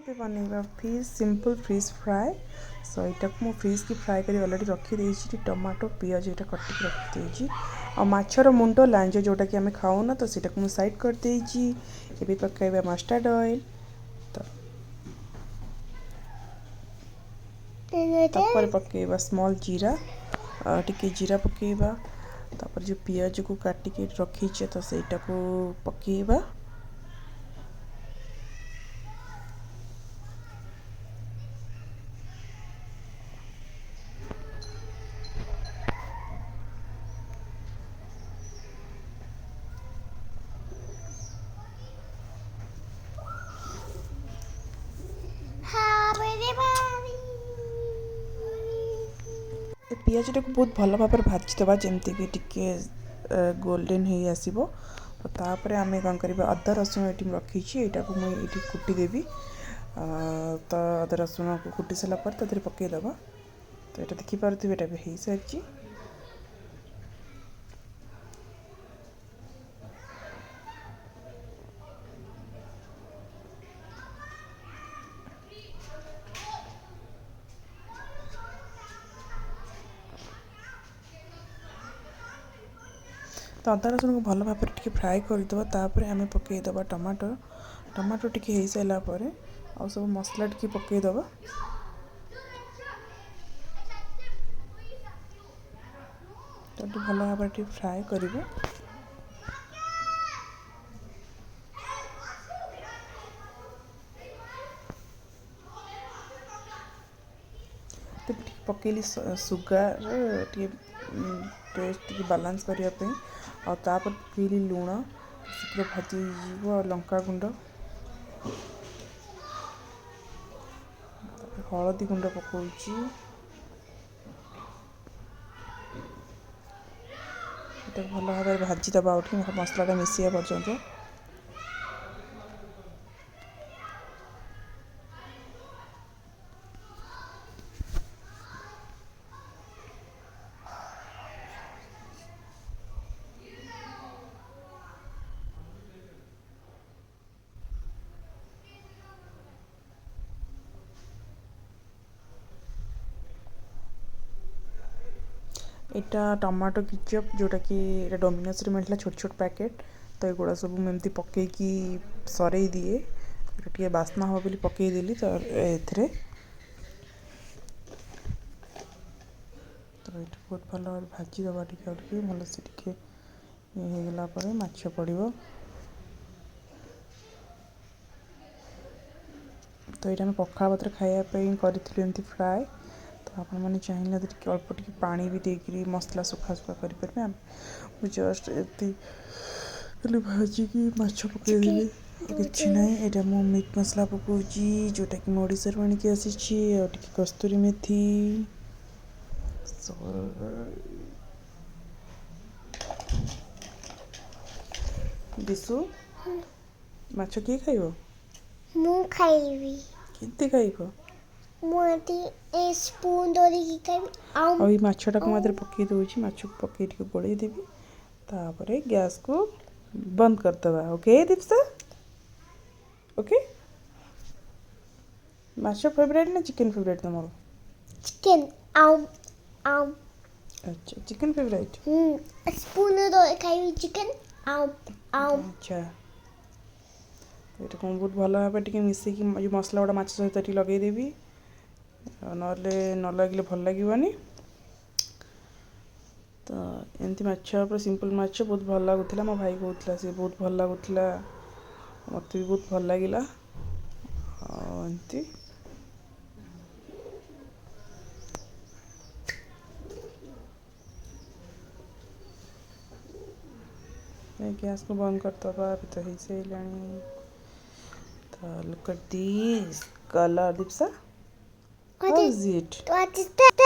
ଏବେ ବନେଇବା fish, simple fish fry. So ଏଇଟାକୁ ମୁଁ ଫିସ୍କି ଫ୍ରାଏ କରି ଅଲରେଡ଼ି ରଖିଦେଇଛି। ଟମାଟୋ, ପିଆଜ ଏଇଟା କାଟିକି ରଖିଦେଇଛି। ଆଉ ମାଛର ମୁଣ୍ଡ, ଲାଞ୍ଜ ଯେଉଁଟାକି ଆମେ ଖାଉନା, ତ ସେଇଟାକୁ ମୁଁ ସାଇଡ଼୍ କରିଦେଇଛି। ଏବେ ପକାଇବା ମଷ୍ଟାର୍ଡ଼ ଅଏଲ୍। ତ ତାପରେ ପକାଇବା ସ୍ମଲ୍ ଜିରା, ଟିକେ ଜିରା ପକାଇବା। ତାପରେ ଯେଉଁ ପିଆଜକୁ କାଟିକି ରଖିଛେ, ତ ସେଇଟାକୁ ପକାଇବା। ଏ ପିଆଜଟାକୁ ବହୁତ ଭଲ ଭାବରେ ଭାଜିଦେବା, ଯେମିତିକି ଟିକେ ଗୋଲ୍ଡେନ୍ ହେଇ ଆସିବ। ତ ତାପରେ ଆମେ କ'ଣ କରିବା? ଅଦା ରସୁଣ ଏଠି ମୁଁ ରଖିଛି, ଏଇଟାକୁ ମୁଁ ଏଇଠି କୁଟିଦେବି। ତ ଅଦା ରସୁଣକୁ କୁଟି ସାରିଲା ପରେ ତା ଦେହରେ ପକାଇଦେବା। ତ ଏଇଟା ଦେଖିପାରୁଥିବେ, ଏଇଟା ବି ହେଇସାରିଛି। ତ ଅଦା ରସୁଣକୁ ଭଲ ଭାବରେ ଟିକେ ଫ୍ରାଏ କରିଦେବା। ତାପରେ ଆମେ ପକାଇଦେବା ଟମାଟୋ। ଟମାଟୋ ଟିକେ ହେଇସାରିଲା ପରେ ଆଉ ସବୁ ମସଲା ଟିକେ ପକାଇଦେବା। ତ ଟିକେ ଭଲ ଭାବରେ ଟିକେ ଫ୍ରାଏ କରିବା। ତ ଟିକେ ପକେଇଲି ସୁଗାର, ଟିକେ ଟେଷ୍ଟ ଟିକେ ବାଲାନ୍ସ କରିବା ପାଇଁ। ଆଉ ତାପରେ ପକେଇଲି ଲୁଣ, ଶୀଘ୍ର ଭାଜି ହେଇଯିବ। ଆଉ ଲଙ୍କା ଗୁଣ୍ଡ, ତାପରେ ହଳଦୀ ଗୁଣ୍ଡ ପକାଉଛି। ଏଟାକୁ ଭଲ ଭାବରେ ଭାଜିଦେବା ଆଉ ଟିକେ ମସଲାଟା ମିଶିବା ପର୍ଯ୍ୟନ୍ତ। ଏଇଟା ଟମାଟୋ କେଚପ୍, ଯେଉଁଟାକି ଏଇଟା ଡୋମିନୋସ୍ରେ ମିଳିଥିଲା, ଛୋଟ ଛୋଟ ପ୍ୟାକେଟ୍। ତ ଏଗୁଡ଼ା ସବୁ ମୁଁ ଏମିତି ପକେଇକି ସରେଇ ଦିଏ। ଏଇଟା ଟିକେ ବାସ୍ନା ହେବ ବୋଲି ପକେଇଦେଲି। ତ ଏଥିରେ ତ ଏଇଟା ବହୁତ ଭଲ ଭାବରେ ଭାଜିଦେବା ଟିକେ, ଆଉ ଟିକେ ଭଲସେ ଟିକେ ଇଏ ହେଇଗଲା ପରେ ମାଛ ପଡ଼ିବ। ତ ଏଇଟା ଆମେ ପଖାଳ ଭାତରେ ଖାଇବା ପାଇଁ କରିଥିଲୁ ଏମିତି ଫ୍ରାଏ। ତ ଆପଣମାନେ ଚାହିଁଲେ ଟିକେ ଅଳ୍ପ ଟିକେ ପାଣି ବି ଦେଇକିରି ମସଲା ଶୁଖା ଶୁଖା କରିପାରିବେ। ମୁଁ ଜଷ୍ଟ ଏମିତି ଖାଲି ଭାଜିକି ମାଛ ପକାଇଦେଲି, କିଛି ନାହିଁ। ଏଇଟା ମୁଁ ମିଟ୍ ମସଲା ପକାଉଛି, ଯେଉଁଟାକି ମୁଁ ଓଡ଼ିଶାରୁ ଆଣିକି ଆସିଛି। ଆଉ ଟିକେ କସ୍ତୁରୀ ମେଥି। ବିଶୁ, ମାଛ କିଏ ଖାଇବ? ମୁଁ ଖାଇବି। କେମିତି ଖାଇବ? ମୁଁ ଏଠି ଏ ସ୍ପୁନ୍ ଧରିକି ଖାଇବି। ଆଉ ଆଉ ଏଇ ମାଛଟାକୁ ମୁଁ ଏଥିରେ ପକାଇ ଦେଉଛି। ମାଛକୁ ପକାଇ ଟିକେ ଗୋଳେଇ ଦେବି, ତାପରେ ଗ୍ୟାସ୍କୁ ବନ୍ଦ କରିଦେବା। ଓକେ ଦୀପ୍ସା? ଓକେ। ମାଛ ଫେଭରାଇଟ୍ ନା ଚିକେନ୍ ଫେଭରାଇଟ୍ ତୁମର? ଚିକେନ୍। ଆଉ ଆଉ ଆଚ୍ଛା, ଚିକେନ୍ ଫେଭରାଇଟ୍। ସ୍ପୁନ୍ ଧରି ଖାଇବି ଚିକେନ୍। ଆଉ ଆଉ ଆଚ୍ଛା, ଏଇଟାକୁ ମୁଁ ବହୁତ ଭଲ ଭାବରେ ଟିକେ ମିଶେଇକି ଯେଉଁ ମସଲା ଗୁଡ଼ା ମାଛ ସହିତ ଟିକେ ଲଗେଇଦେବି, ନହେଲେ ନ ଲାଗିଲେ ଭଲ ଲାଗିବନି। ତ ଏମିତି ମାଛ ପୁରା ସିମ୍ପଲ୍ ମାଛ, ବହୁତ ଭଲ ଲାଗୁଥିଲା। ମୋ ଭାଇ କହୁଥିଲା ସେ ବହୁତ ଭଲ ଲାଗୁଥିଲା, ମୋତେ ବି ବହୁତ ଭଲ ଲାଗିଲା। ଆଉ ଏମିତି ଗ୍ୟାସ୍କୁ ବନ୍ଦ କରିଦେବା। ଏବେ ତ ହେଇସାରିଲାଣି। ତ look at this colour, Dipsa. What How is is it? What is that?